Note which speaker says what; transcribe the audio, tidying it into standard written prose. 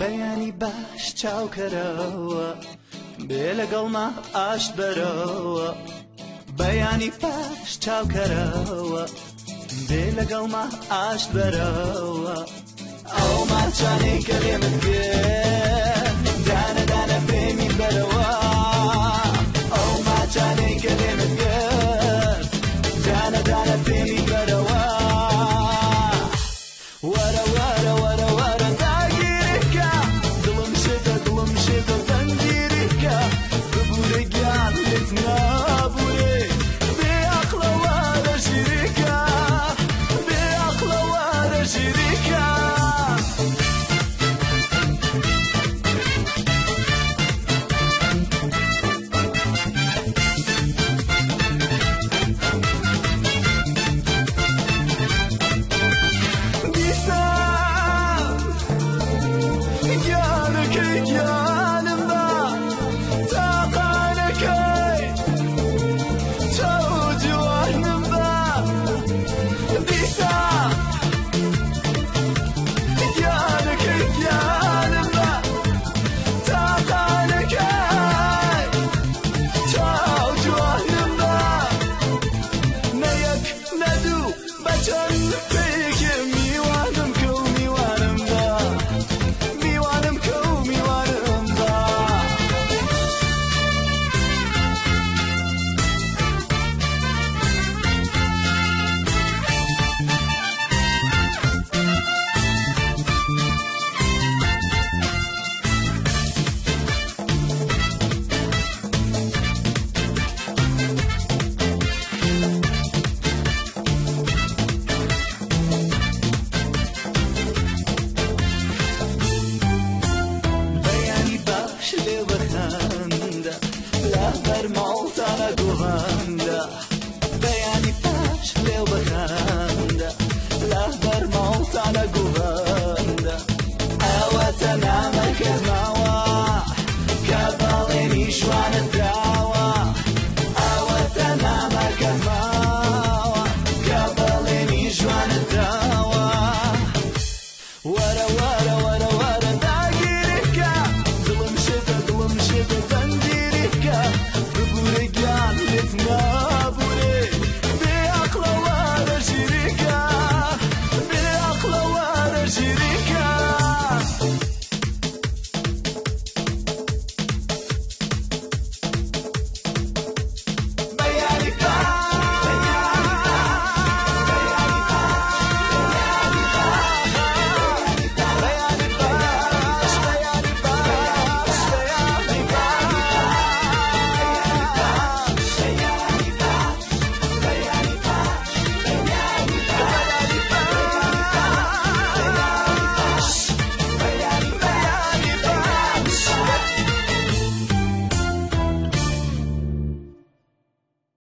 Speaker 1: بەیانی باش چاوکەرەوە بێ لەگەڵما ئاشت بەرەوە بەیانی باش چاوکەرەوە بێ لەگەڵما ئاشت بەرەوە ئەو ماچانەی کە لێمت کرد دانە دانە پێمی بەرەوە ئەو ماچانەی کە لێمت کرد دانە دانە پێمی بەرەوە وەرە وەرە وەرە وەرە داگیرکە دڵم شێتە دڵم شێتە زەنجیرکە ببورە گیان لێت نابورێ بێ عەقڵە وەرە ژیرکە بێ عەقڵە وەرە ژیرکە. دیسان گیانەکەی گیانم بە تاقانەکەی چاو جوانم بە دیسان گیانەکەی گیانم بە تاقانەکەی چاو جوانم بە نە یەک نە دوو بە چەند پێیەکێ میوانم کە و میوانم بە میوانم کە و میوانم بە. بەیانی باش لێ بەخەندە لەبەر ماڵتانە گوڵەندە بەیانی باش لێ بەخەندە لەبەر ماڵتانە گوڵەندە.